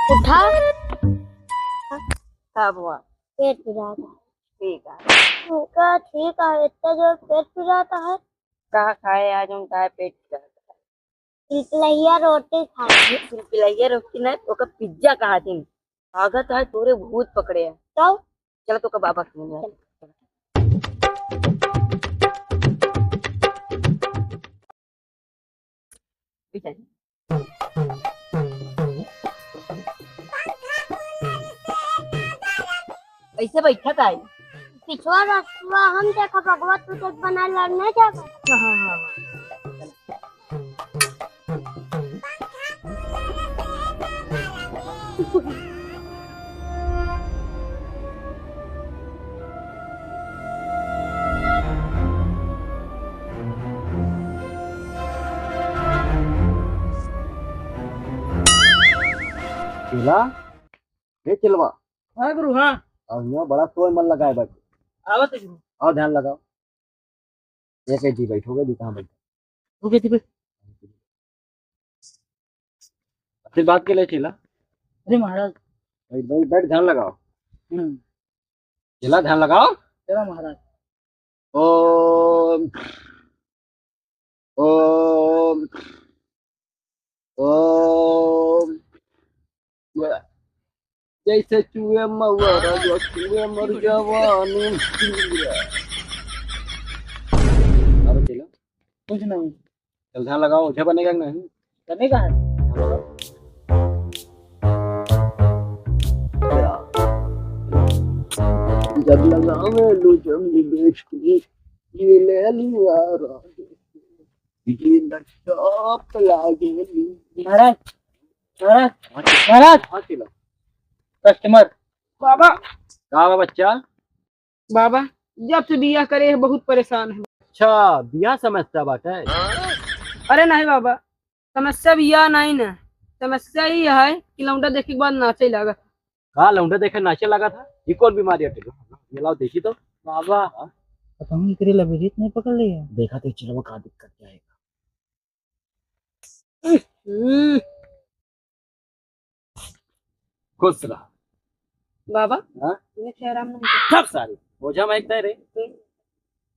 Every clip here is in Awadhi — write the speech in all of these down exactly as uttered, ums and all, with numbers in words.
उठा। का हुआ? पेट पिरात है। ठीक है। उनका ठीक है, इतना जोर पेट पिरात है। का खाए आज हम, काहे पेट पिरात है? पिलपिलहिया रोटी खाए। पिलपिलहिया रोटी नहीं, ओका पिज्जा कहा दिन। लागत है तोरे भूत पकड़े है। तो? चलो तो का बाबा के लिए। कैसे बैठा था? पिछवा रसुआ हम देखा बगवा, तू देख बना लड़ने जाबा। हाँ, हाँ, हाँ, हाँ। चेला, ए चेलवा। हाँ गुरु, हाँ। अब यहाँ बड़ा सोए मन लगाए बैठे। आवत है गुरु। आओ ध्यान लगाओ। एक, एक जी बैठ, हो गए जी, कहाँ बैठ? हो गए जी, बैठ। आशीर्वाद के लिए चेला। अरे महाराज। बैठ, बैठ, बैठ, ध्यान लगाओ। हम्म। चेला ध्यान लगाओ। चला महाराज। ओम, ओम, ओम। जैसे चुए मऊआ, राजा चुए मोर जवानी। अरे चेला। कुछ नहीं। चल ध्यान लगाओ, ओझा बनेगा कि नहीं? बनेगा है। जब लगावे लू जब निवेश की, ये ले लिया राज। ये नशा पे लागे लू। महाराज, महाराज, हाँ, महाराज। हाँ, चेला। Customer। बाबा। का बा बच्चा? बाबा, जब से बियाह करे है, बहुत परेशान है। अच्छा, बियाह समस्या बाटे? अरे नहीं बाबा, समस्या बियाह नहीं ना, समस्या ई है कि लौंडा देखे के बाद नाचे लागत। का लौंडा देखे नाचे लागत है? ई कौन बीमारी हटे? ये लाओ देखी तो। बाबा, हाँ? पता नहीं तेरे लबेरित नहीं पकड़ लिया। देखा तो चेलवा का दिक्कत क्या है। हम्म। खुश रहा। बाबा, हाँ? तुम्हें क्या आराम नहीं? सब सारी ओझा में एक रे। हम्म।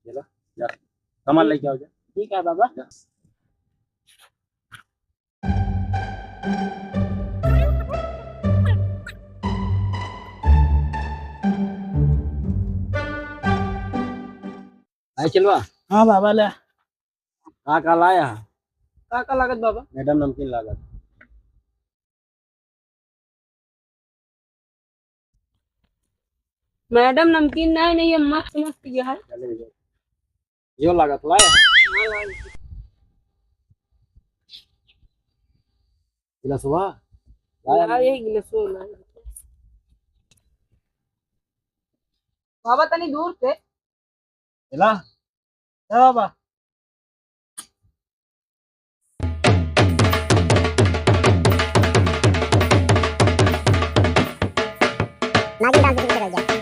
चला, जा। सामान लेके आओ जा। ठीक है बाबा। जा। आए चेलवा। हाँ बाबा, ले। का का लाया? का का लागत बाबा? मैडम नमकीन लागत। मैडम नमकीन नहीं, नहीं, ये मस्त मस्त ये है। चले जाओ। यो लागत लाया। हाँ, लाया। गिलासवा? लाया। ला, ये गिलासवा ला। बाबा तनी दूर से। चला। ए बाबा। नागिन डांस देख के रह गया।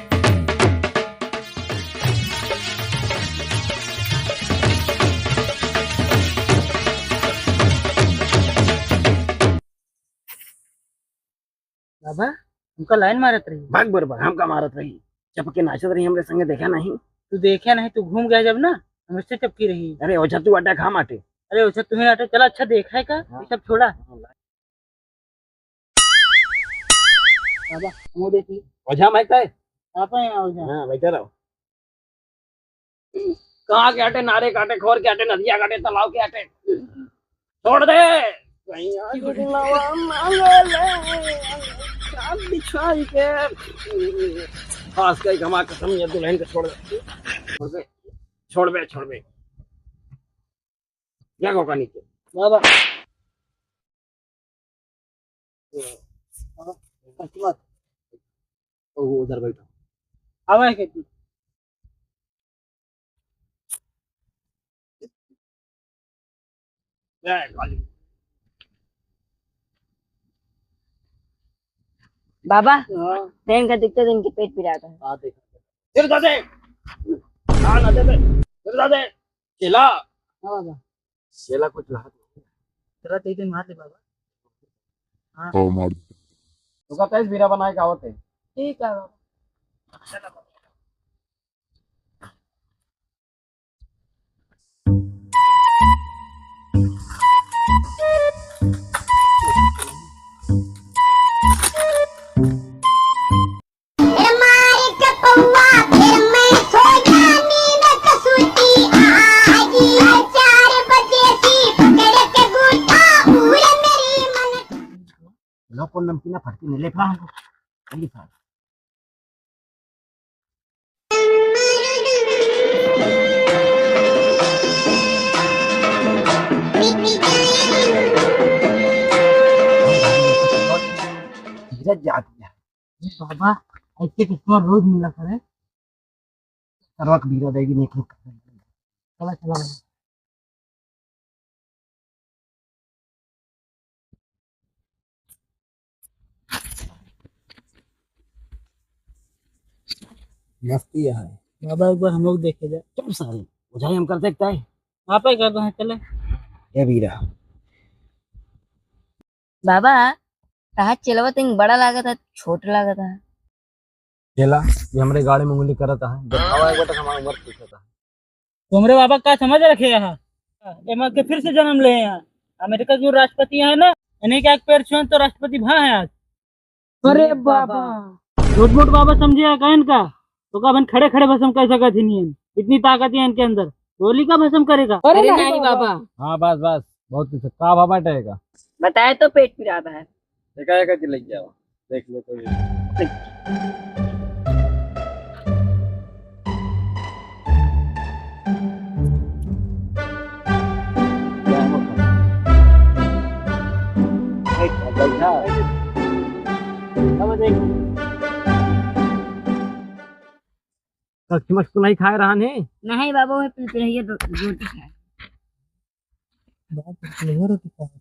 बाबा, हमका लाइन मारत रही। भाग बरबर, हमका मारत रही। चपके नाचत रही, हमरे संगे देखा नहीं। तू देखा नहीं, तू घूम गया जब ना, हमसे चपकी रही। अरे ओझा तू अड्डा खा माटे। अरे ओझा तू ही अड्डा, चला अच्छा देखा है का? हाँ। ये सब छोड़ा। हाँ, ला। बाबा, मुँह देखी। ओझा माइक है? आप हैं ओझा? हाँ, बैठा रहो। कहाँ के आटे, नारे काटे, खोर के आटे, नदिया काटे, तालाब के आटे, छोड़ दे। कहीं आज दिलवा मांगे ले, चाँद बिछाई के। खास कई हमार कसम, ये दुल्हन के छोड़ दे। छोड़ दे, छोड़ दे, छोड़ दे। जा गो का नीचे। बाबा। ओ, उधर बैठो। आवा है क्या? जय काली। बाबा, हाँ। बहन का दिखते दिन के पेट पिरात है। हाँ, देखा। तेरे दादे। हाँ, ना दे दे। तेरे दादे। चेला। हाँ, बाबा। चेला कुछ लागत नहीं। चला, तेरे दिन मार दे, बाबा। हाँ। ओ मार। तो कहता है, इस बीरा बनाए का होते। ठीक है बाबा। ए मार के पौआ, फिर मैं सो जानी न कसूती आगी। चार बजे सी पकड़ के गूठा, पूरे मेरी मन। लो, कौन नमकीन है? फटकी नहीं ले पा हमको। नहीं पा। धीरज जाती है। अरे बाबा, ऐसे कस्टमर रोज मिला करे। सरवा के बीरा देगी, नहीं ठीक। चला, चला बाबा। मस्ती है। बाबा, एक बार हम लोग देखे जाए। चुप सारे, बुझाई हम कर सकता है। आप ही कर दो, हाँ, चले। ए बीरा। बाबा, कहा चेलवा तिंग बड़ा लागत है, छोट लागत है। चेला, ये हमरे गाड़ी में उंगली करत है, देखावा एक बेटा हमारा उम्र पूछत है। तुमरे बाबा का समझ रखे यहाँ, एमा के फिर से जन्म ले यहाँ। अमेरिका के जो राष्ट्रपति है ना, इन्हीं के एक पैर छुए तो राष्ट्रपति भा है आज। अरे बाबा। झूठ मूठ बाबा समझे है का इनका? तो का अपन खड़े खड़े भस्म कर सकत ही नहीं है। इतनी ताकत है इनके अंदर, गोली का भस्म करेगा? अरे अरे नहीं नहीं बाबा। बाबा। हाँ बस बस, बहुत कुछ है। का बाबा टहेगा? बताए तो पेट पिरात है। एका एका के लेके आओ, देख लो तो ये। कच्ची मच्छी तो नहीं खाए रहन है? नहीं बाबा, वो पिलपिलहिया रो-, रोटी खाए। बाप रे, पिलपिलहिया रोटी का बाटे?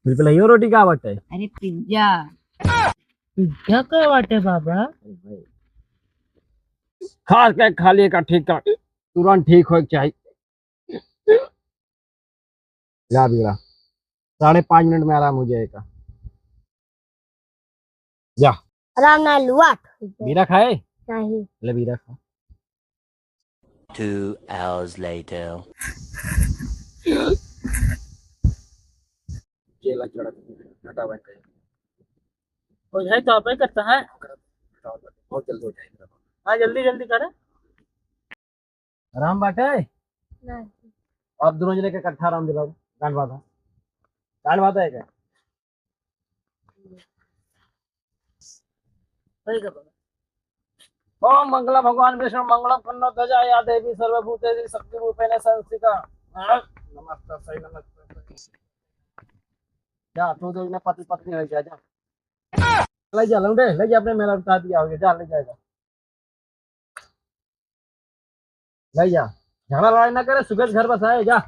पिलपिलहिया रोटी का बाटे? अरे पिज्जा। पिज्जा का बाटे बाबा? खास के खाली एक ठीक कर, तुरंत ठीक होए के चाहिए। ला बीरा, साढ़े पाँच मिनट में आराम हो जाएगा। जा। आराम ना लुआट। बीरा खाए? नहीं। ले बीरा खा। Two hours later. जेला चढ़ा, हटा बैठ गए। हो जाए तो आप ही करता है। बहुत जल्दी हो जाएगा। हाँ, जल्दी जल्दी करे। आराम बाटे? नहीं। आप दोनों जने के इकट्ठा आराम दिलाओ। गांड बांधा। गांड बांधा है क्या? होई गा बाबा। ओम मंगलम भगवान विष्णु मंगलम पुण्य ध्वजा या देवी सर्वभूतेषु शक्ति रूपेण संस्थिता। नमस्ते सही, नमस्ते सही। जा, तू तो इन्हें पति पत्नी हो गया, जा। ले जा, लौंडे, ले जा अपने मेहरारू का दिया हो गया, जा, ले जाएगा। ले जा, झगड़ा लड़ाई ना करे, सुबह से घर बसाए, जा।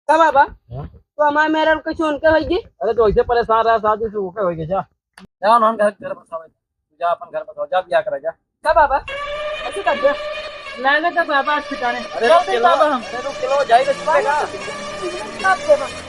का बाबा? हाँ? तो हमारे मेहरारू कैसे उनके होई गई? अरे तो ऐसे परेशान रहा शादी से, ओके होई गई, जा। जा ना, हम घर, घर बसावे। तू जा, अपन घर बसाओ, जा, बियाह करा, जा। का बाबा? ऐसे कर दे। लागत है बाबा आज ठिकाने। अरे चल रुक, दे चलो, बाबा हम। अरे रुक, चलो, जाइए, बाबा, बाबा।